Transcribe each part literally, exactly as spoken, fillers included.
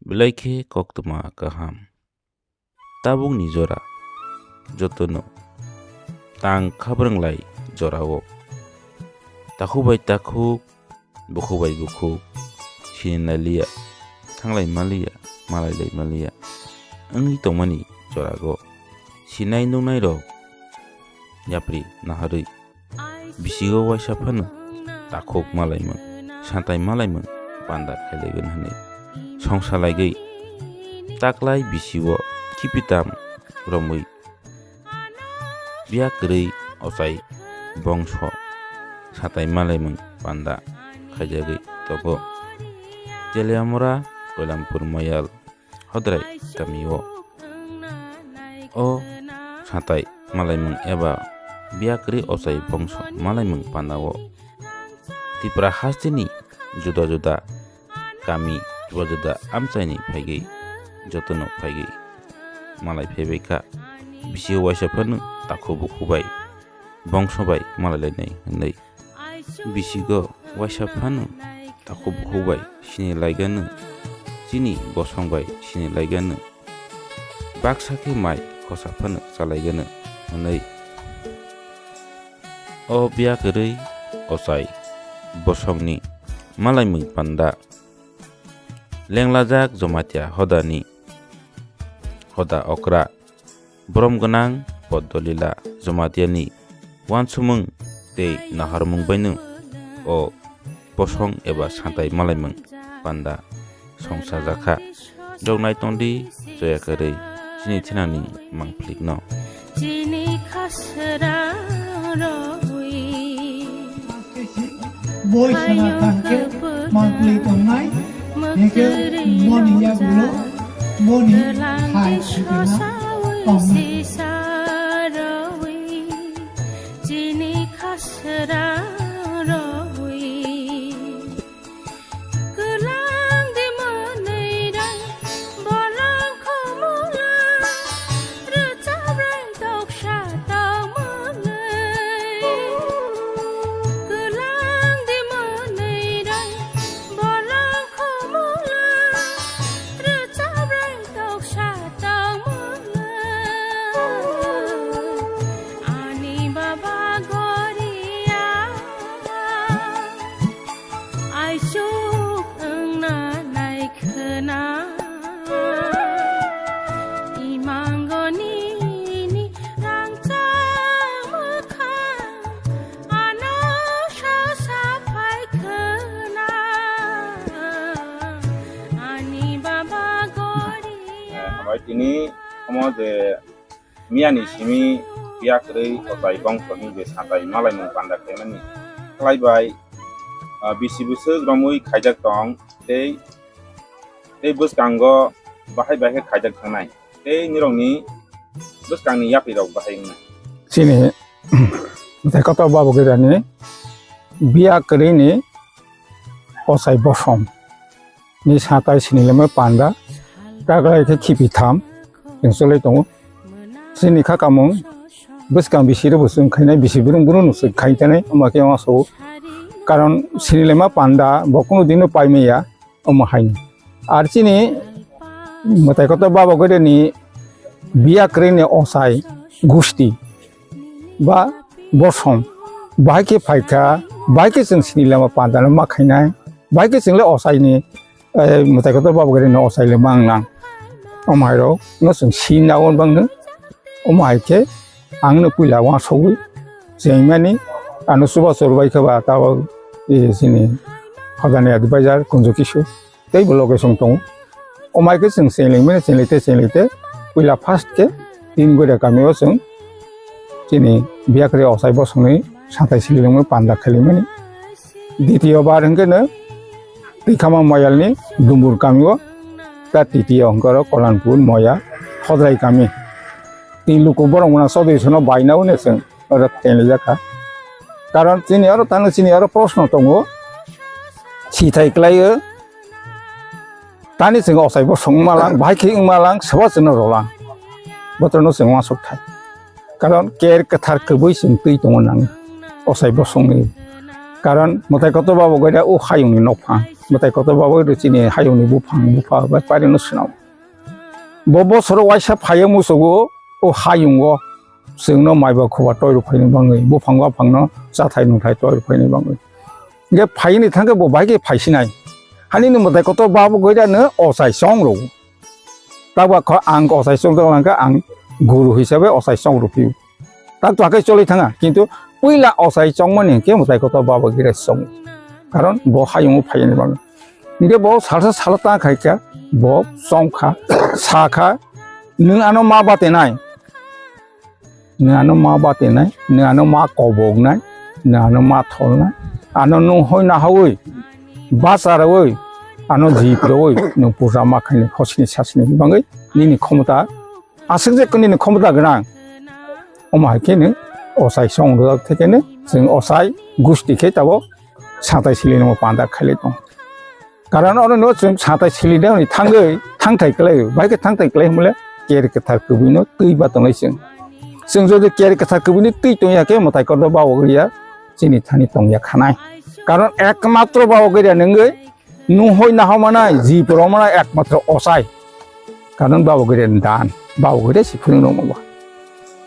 belai khe koktwma kaham. Tabukni jora jotono tang khabrwnglai jorao takhuk bai takhuk, bukhuk bai bukhuk, sinilai liya, thanglai maliya, malailai maliya wngwi tongmani jorago sinai nuknairok yapri naharwi bisingo waisa phano takhuk malaimung, santai malaimung panda khailaigun hwnwi songsa laigwi taklai bisingo khipitam romwi biya kwrwi ochai bongso santai malaimung panda khaijagwi tongo. Teliamura Koilampur Moyal Hodrai kamio o santai malaimung eba biya kwrwi ochai bongso malaimung pandao Tripura hasteni juda juda kami, juda juda amchaini phaigwi jotono phaigwi malai phaibaikha. Bisingo waisa phano takhuk bukhuk bai bongso bai malailainai hwnwi. Bisingo waisa phano takhuk bukhuk bai sinilaigano, chini bosong bai sinilaigano, baksa khe mai khosa phano chalaigano hwnwi. O biya kwrwi ochai bosongni malaimung panda lenglajak Jamatia hodani hoda okra, borom gwnang Poddolila Jamatiani wansumung tei naharmung baino o bosong eba santai malaimung panda songsajakha. Rok naitongdi joya kwrwi chini thinani mangplikno. Chini khasra rwi. Boi sana tangke mangpli tongnai, hingke boni yagulo boni hai sukima tongnai. Chini khasra rwi. Kwlang di mwnwi rang bolong khumula, rwchap rai toksa tongmwnwi. Kwlang di mwnwi rang bolong khumula, rwchap rai toksa tongmwnwi. Ani baba goria. Aisuk wngna naikhwna, imango nini rangchak mwkhang, ano sosa phaikhwna, ani baba goriya. Hambai tini omo je Miyani simi biya kwrwi ochai bongso hwnwi je santai malaimung panda khlaimani khlai bai, ah, bisi bwswk romwi khaijak tong tei, tei bwskango bahai bahai khe khaijak thangnai tei nirokni bwskangni yaprirok bahai wngnai. Chini tei kotor babu girani biya kwrwini ochai bosong ni satai sini lema panda taglai khe khipi tham chwng chwlai tongo. Chini kha kamung bwskang bisi rwbo chwng khainai, bisi brung brung no chwng khai tanai, omo khe omo asuk. Karon sini lema panda bo kunu dino pai maya, omo haino. Ar chini mwtai kotor baba goireni biya kwrwini ochai gusti ba bosong bahai khe phaikha, bahai khe chwng sini lama pandano ma khainai, bahai khe chwng le ochaini, eh, mwtai kotor baba goireni ochai le mang nang. Omo hai rok no chwng sini na on bangno. Omo hai khe ang no puila uansugwi chengmani, ano chuba chorbai khe ba tabo, eh, chini hodani advisor Kunju Kisu. Tei bo loge song tongo. Omai khe chwng chengleng mani chenglete chenglete puila first khe tin goida kamio chwng chini biya kwrwi ochai bosongni satai sililengmani panda khalimani. Ditiyo bar hwnkhe no Twikhama Moyalni Dumbur kamio, ta titiyo hwnkhe oro Kolanpur Moya Hodrai kami. Tin luku borok mwnang chodri sono baina hwnwi chwng oro tengjak kha. Karon chini oro tangwi chini oro proshno tongo. Sithai kwlaio. Tani chwng ochai bosong wngma lang, bahai khe wngma lang, sobo chwngno rolang. Botorno chwng uansuk thai. Karon ker kwthar kwbwi chwng twi tongo nang ochai bosongni. Karon mwtai kotor babo goida o hayungni nokphang. Mwtai kotor baba gede chini hayungni buphang bupha bai pairino swnam. Bo bosoro waisa phaiya musugo o hayungo chwngno maiba khuba toiro phaini bangwi, buphang baphangno chathai nungthai toiro phaini bangwi. Hingke phaini thangke bo bahai khe phaisinai. Hani ni mwtai kotor baba gede no ochai chong rw. Tabo kho ang ochai chong tong langkha, ang guru hisabe ochai chong rw phiyo. Tak to hakai choloi thanga, kintu puila ochai chongmani hingke mwtai kotor baba gede chong. Karon bo hayungo phaini bangwi. Hingke bo salsa salo ta khaikha, bo chongkha, sakha, nwng ano ma batenai. Nwng ano ma batenai, nwng ano ma koboknai, nwng ano ma tholnai, ano nwng hoi nahawi, bacharawi, ano jiprawi, nwng puja ma khainai, hosini sasini bangwi nini khomota, aswk je nini khomota gwnang. Omo hai khe nwng ochai chong rwjak thai khe nwng chwng ochai gusti khe tabok satai sili nungbo panda khailai tong. Karon oro no chwng satai sili nani thangwi thangthai kwlai, bai khe thangthai kwlai hwnle ker kwthar kwbwino twi ba tongnai chwng. Chwng jodi ker kwthar kwbwino twi tongya khe mwtai kotor baba gede chini thani tongya khanai. Karon ekmatro baba gede nwngwi nuhoi nahomanai, jip romanai ekmatro ochai. Karon baba gede dan, baba gede si phunung rok mabo.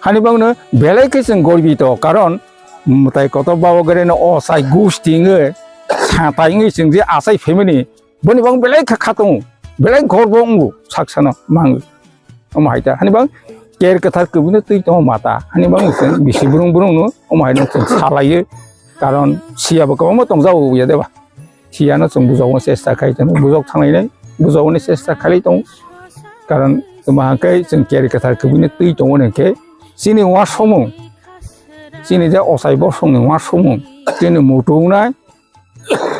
Hani bangno belai khe chwng gorbi to, karon mwtai kotor baba gede no ochai gusti wngwi, satai wngwi chwng je achai family, boni bang belai kha khatung, belai gorbo wngo, saksano mango. Omo hai ta, hani bang ker kwthar kwbwino twi tongo mata, hani bang chwng bisi brung brung no, omo hai no chwng salaio, karon siya bo kwbangma tongjago ya deba. Thiyano chwng bujokno chesta khai tongo, bujok thanglainai, bujokni chesta khailai tongo. Karon tamo hangkhe chwng keri kwthar kwbwino twi tongo hwnkhe chini uansukmung, chini je ochai bosongni uansukmung, chini mutung nai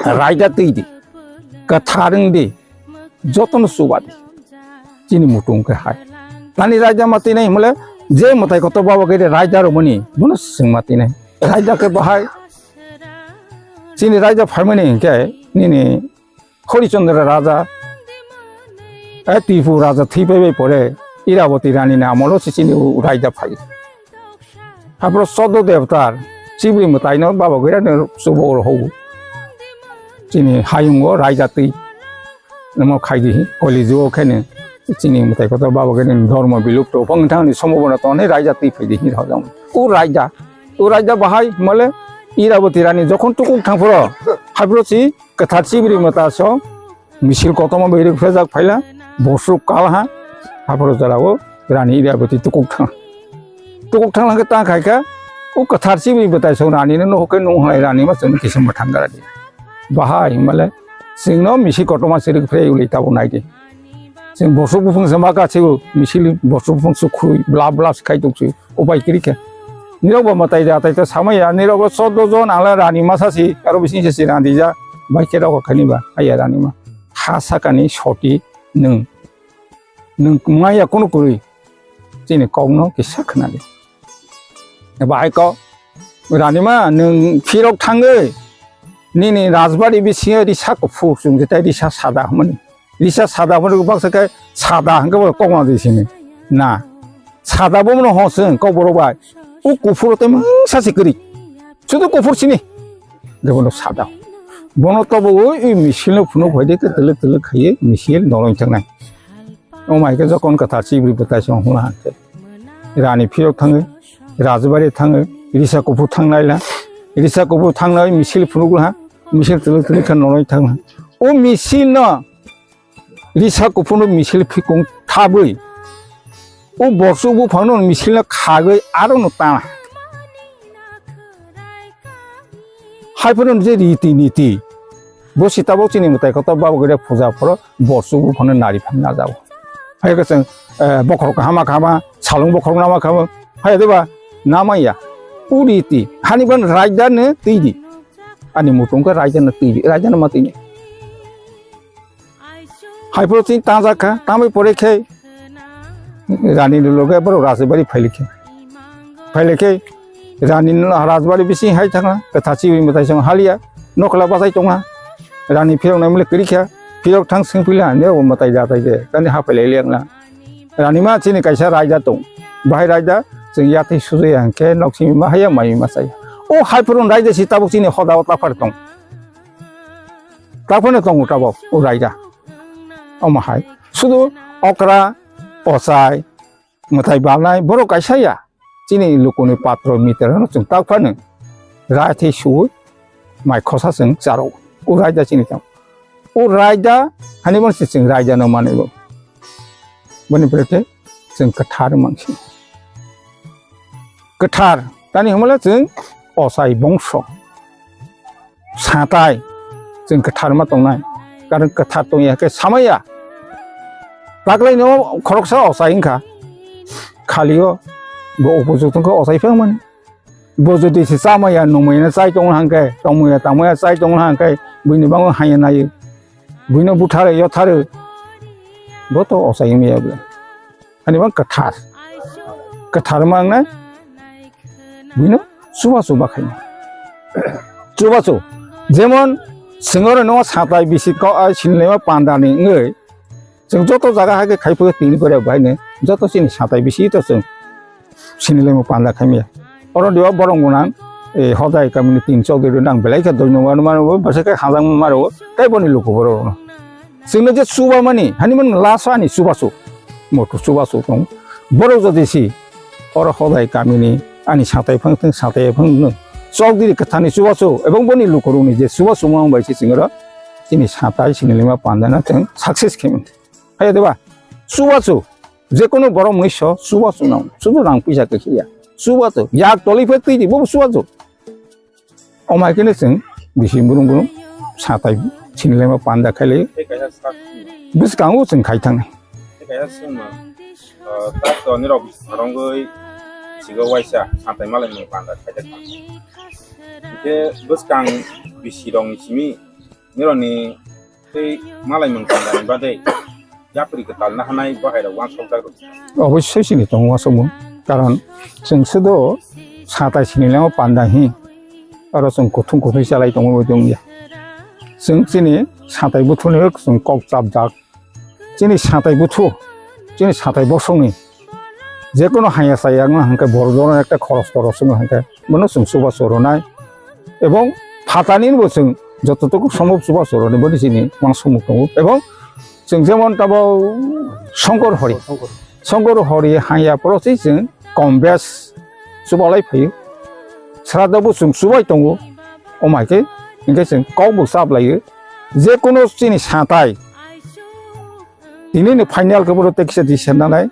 raida twi di, kwthar wng di, jotono chuba di, chini mutung khe hai. Tani raida ma twi nai hwnle je mwtai kotor baba gede raida romani bono chwng ma twi nai. Raida khe bahai chini raida phaimani hwnkhe nini Hori Chandra Raja, eh, Tipu Raja thwi phaibai pore Iraboti Rani ni amolo se chini u raida phai. Hapro Soddo Devtar, Chibri mwtai no baba gede no chubo oro hou. Chini hayungo raida twi. Namo khai di, Kali jugo khe ne chini mwtai kotor baba gede no dormo bilupto. Phang thang ni somo bono tonne raida twi phai di hin hojang. U raida, u raida bahai mole Iraboti Rani jokhon tukuk thang phoro. Hapro si Kwthar Chibri mwtai song misil kotorma bai rwk phejak phaila, bosuk kalha, haphoro jorao Rani Iraboti tukuk thang. Tukuk thang langkhe ta khaikha, o Kwthar Chibri mwtai song Rani no nuhukhe nung hai Rani ma chwng kisa mwthang gara di. Bahai himale, chwngno misil kotorma se rwk phre uli tabo nai di. Chwng bosuk buphang se ma kachibo, misil bosuk buphang se khurui, blap blap se khai tok se. Upai kwrwi khe. Nirok bo mwtai da tai ta samaya, nirok bo chordo jon ang le rani masa si, aro bising se si rani ja, bai khe rok khaini ba, aya rani ma. Ha sakani soti nwng, nwng maya kunu kwrwi, chini kok no kisa khna di. Bahai kok, rani ma, nwng phirok thangwi, nini rajbari bisingo risa kuphur chwng je tai risa sada hwnmani. Risa sada hwnmani baksa khe sada hwnkhe bo kokma di sini. Na. Sada bo mano hosung kok borok bai. O kuphur tei mungsa se kwrwi. Sudu kuphur sini. Gebono sada. Bono tobo o i misil no phunuk bai de ke telek telek khaiye misil noroi thangnai. O mai khe jokon kwthar chibri bwtai song hwnla hwnkhe. Rani phiyok thangwi, rajbari thangwi, risa kuphur thangnai la. Risa kuphur thangnai misil phunuk la. Misil telek telek khe noroi thangla. O misil no Risa kuphurno misil phikung thabwi, o borsu buphangno misilno khagwi aro no tana. Haiphano je riti niti, bo sitabo chini mwtai kotor babo gede puja phoro borsu buphangno nari phang najago. Hai khe chwng, eh, bokhorok kahama kahama, salung bokhorok nama kahama, hai deba namaya. O riti, hani ban raida no twi di. Ani mutung khe raida no twi di, raida no ma twi ni. Haiphuru chini tangjak kha, tangbai pore khe rani ni loge borok rajbari phailai khe. Phailai khe rani ni rajbari bising hai thangna, kwtha chibri mwtai song haliya, nokla bachai tongha. Rani phirok nai mole kwrwi kha, phirok thang swng pila, ne bo mwtai da tai de, rani ha phailai liya na. Rani ma chini kaisa raida tong, bahai raida chwng yathai sujaya hwnkhe nok simi ma haya mai ma chaya. O haiphuru raida si tabuk chini hoda o taphar tong. Taphano tongo tabok o raida. Omo hai. Sudu okra, ochai, mwtai balnai, borok kaisa ya. Chini lukuni patro mitra no chwng taphano. Raithai suwi, mai khosa chwng charo. O raida chini tamo. O raida, hani bono se chwng raida no mani bo. Boni bwrwi khe chwng kwthar mangsi. Kwthar, tani hwnmale chwng ochai bongso. Satai, chwng kwthar ma tongnai. Karon kwthar tongya khe samaya. Taklaino khoroksa ochai wngkha. Khalio bo upojukto wngkha ochai phangmani. Bo jodi se chamaya, nungmaya chai tongna hangkhe, tongmaya, tangmaya chai tongna hangkhe, buini bango hanya nayo. Buino butharo, yotharo. Bo to ochai wngya bwle. Ani bang kwthar. Kwthar mangnai. Buino chubachu bakhaina. Chubachu. Jemon singoro no satai bisi ko ai sinlema pandani wngwi. Chwng joto jaga hai khe khai phuru tini kore bai ne. Joto chini satai bisi to chwng sinilemo panda khaimya. Oro diwa borok gwnang, eh, hodai kamini tin chok de nang belai khe doi nungma nungma nungma bwswk khe hajang ma rwo, tei boni luku borok rok. Chwngno je chuba mani, hani man lasa ani chubachu. Moto chubachu tong. Borok jodi si, oro hodai kamini ani satai phang thung, satai phang thung. Chok diri kwthani chubachu, ebong boni luku rokni je chubachu mang bai si chwngno chini satai sinilima pandana chwng success khaimani. Hai de ba? Chubachu. Jekono borok mwiso chubachu nang. Chubachu nang puisa khe khiya. Chubachu. Yak toli phe twi di, bo chubachu. Omai kene chwng bisi burung burung satai sinilema panda khailai. Bwskango chwng khai thangnai. Tato nirok sarongwi sigo waisa satai malai mung panda khai thangnai. Hingke bwskang bisi rokni simi nirokni tei malai mung tangani bagwi yapri kwtal nahanai bahairok uansukjak rw. Obossoi sini tongo uansukmung, karon chwng sudo satai sini lemo panda hi, oro chwng kuthung kuthung chalai tongo bo wngya. Chwng chini satai buthuni chwng kok chapjak, chini satai buthu, chini satai bosongni jekono haya chaya wngna hwnkhe borok jono ekta khoros toros wngna hwnkhe bono chwng chubachu rwnai. Ebong phatani bo chwng jototoku sombob chubachu rwnai boni chini uansukmung tongo. Ebong chwng jemon tabo Songkor Hori. Songkor Hori haya poro se chwng kom bes chubalai phaio. Srada bo chwng chubai tongo. Omai khe hingke chwng kok bo chaplaio. Jekono chini satai Tini ni final khe boro tei kisa decision nanai,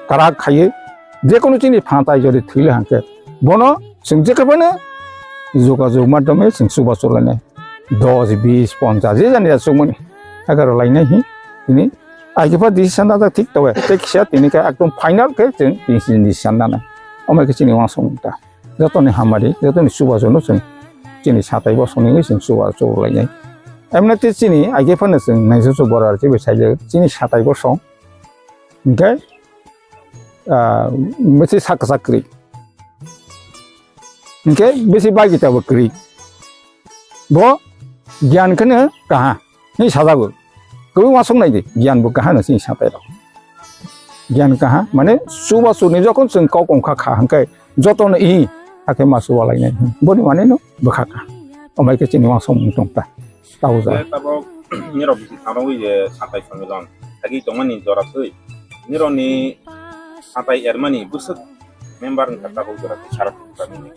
karak khaiwi, jekono chini phantai jodi thwile hangkhe, bono chwng jekhe phano jogajog madhyome chwng chubachu lainai, dos, bis, ponchas, je jani ya chukmani, egaroh lainai hi, tini aigepha decision najak thik tobe, tei kisa tini khe ekdom final khe chwng tini decision nanai, omo khe chini uansukmung ta. Jotoni hamari, jotoni chubachu no chwng chini satai bosong ni chwng chubachu lainai. Emne tei chini aigepha no chwng naisuk borok rok chibai saijak, chini satai bosong. Hingke, ah, bisi sak kwchak kwrwi. Hingke bisi bagita bo kwrwi. Bo giyan kheno kaha, ni sajago. Kwbangma song nai di, giyan bo kaha no chini satai rok. Giyan kaha, mane chubachu ni jokhon chwng kok ongkha kha hingke jotono i, hakhe ma chuba lainai. Boni mane no bwkha kha. Omai khe chini uansukmung tong ta. Tabo ja. Hingke tabok nirok bisi thangrogwi je satai somiron thagwi tongmani jora twi. Nirokni satai ermani bwswk member wngkha tabok jora twi sara Tripura mili.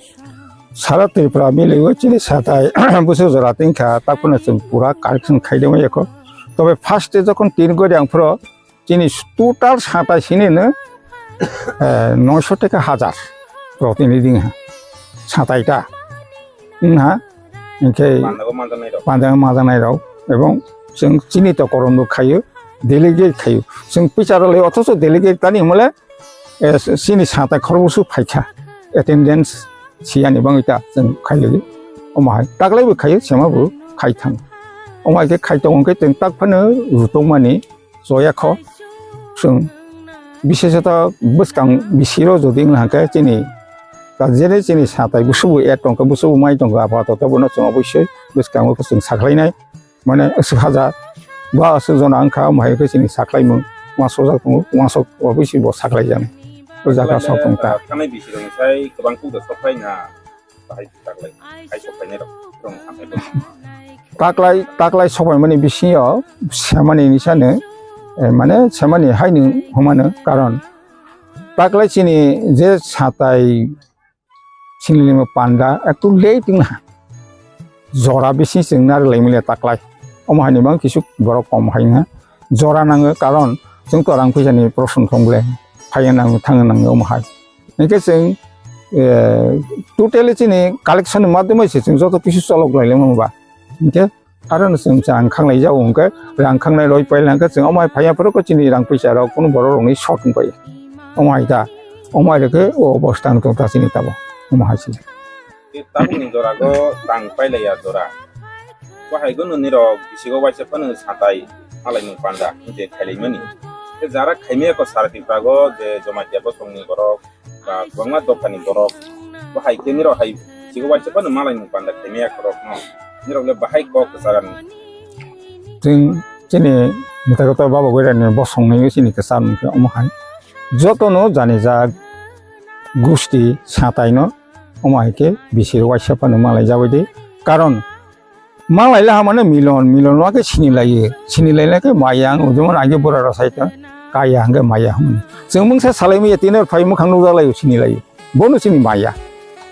Sara Tripura mili o chini satai bwswk jora twi wngkha, takhwno chwng pura correction khaidemo yakho. Tobe first e jokhon tin gori ang phuro chini total satai sini no, eh, noisho teka hajar protinidhi ha. Satai ta. Wngha, hingke Pandago manjanai rok. Pandago manjanai rok. Ebong chwng chini to korom bo khayo, delegate khayo. Chwng picharo le othocho delegate tani hwnmale, eh, chini satai khorokbwswk phaikha. Attendance siyani bangwi ta chwng khailaiwi. Omo hai taklaibo khayo, sema bo khai thang. Omo hai khe khai tongo khe chwng tak phano rutokmani, choya kho. Chwng bisesoto bwskang bisiro jodi wngla hwnkhe chini ta jene chini satai busubu et tongkha, busubu mai tongkha, apatoto bono chwng obossoi bwskango khe chwng sakhlainai. Mane aswk hajar ba aswk jona wngkha, omo hai khe chini sakhlaimung uansukjak tongo, uansuk obossoi bo sakhlaijaknai. O jaga sok tong ta. Thanai bisirokni sai kwbang kukda sokhlaina bahai saklai, hai sokhlainai rok, rong thanai rok. Taklai, taklai sobaimani bisingo semani nisano, eh, mane semani haino humano karon. Taklai chini je satai sinilima panda ektu late wngha. Jora bisi chwng narwk lai manya taklai. Omo haino mang kisu borok kom hai wngha. Jora nango karon chwng to rang phaisani proson thong bole. Phaiya nango, thangna nango omo hai. Hinkhe chwng, eh, totally chini collection ni madhyamai se chwng joto kisu cholok lai lama ba. Hinkhe aro no chwng rang khanglai jago hinkhe rang khangnai roi paila hinkhe chwng omo hai phaiya phuru khe chini rang puisa rok kunu borok rokni short wng pai. Omo hai ta, omo hai rokhe o obostha wng tong ta chini tabo. Omo hai se. Tei tabukni jorago tang pailaiya jora. Bo hai gwnwi nirok bisigo waisa phano satai malaimung panda hinkhe khailaimani. Tei jara khaimaya kho Sara Tripura go je Jamatia bosongni borok ba kwbangma dophani borok. Bo hai khe nirok hai bisigo waisa phano malaimung panda khaimaya khorokno. Nirok le bahai kok kwchagani. Chwng chini mwtai kotor Baba Goirani bosongni chini kwchar mung khe omo hai. Jotono janijak gusti satai no omo hai khe bisir waisa phano malai jagwi di. Karon malai la hamano milon, milon wa khe sini lai, sini lai la khe mayang, jemon age bura rok sai ta kaya hwnkhe maya hwnmani. Chwng mungsa salai maya tini phai mukhang nukjak lai sini lai. Bono sini maya.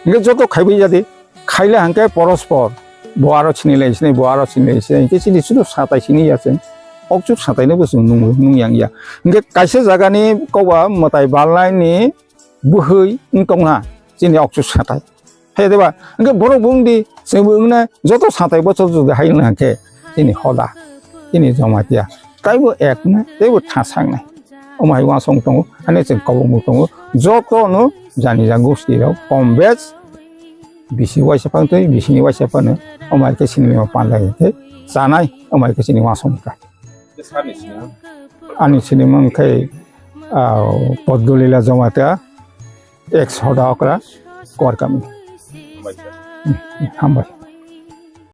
Hwnkhe joto khaibai jadi khaila hwnkhe porospor. Bo aro sini lai sini, bo aro sini lai sini. Hwnkhe sini sudu satai sini ya chwng. Okchuk satai no bo chwng nung, nung yang ya. Hwnkhe kaisa jagani koba mwtai balnai ni bwhwi wng tongna chini okchuk satai. Hai diba? Hwnkhe borok bo wng di, chwngbo wng nai, joto satai bochor jodi hai wng khe chini hoda, chini Jamatia. Taibo ek nai, teibo thasak nai. Omo hai uansong tongo, ani chwng kobongbo tongo. Joto no jani ja gusti rok kom bech bisi waisa phang twi, bisini waisa phano omo hai khe sinilima panda hai khe chanai, omo hai khe chini uansong kha. Ani sinimung khe, ah, Podgolila Jamatia, ex Hoda Okra, Kuarkami. Hambai.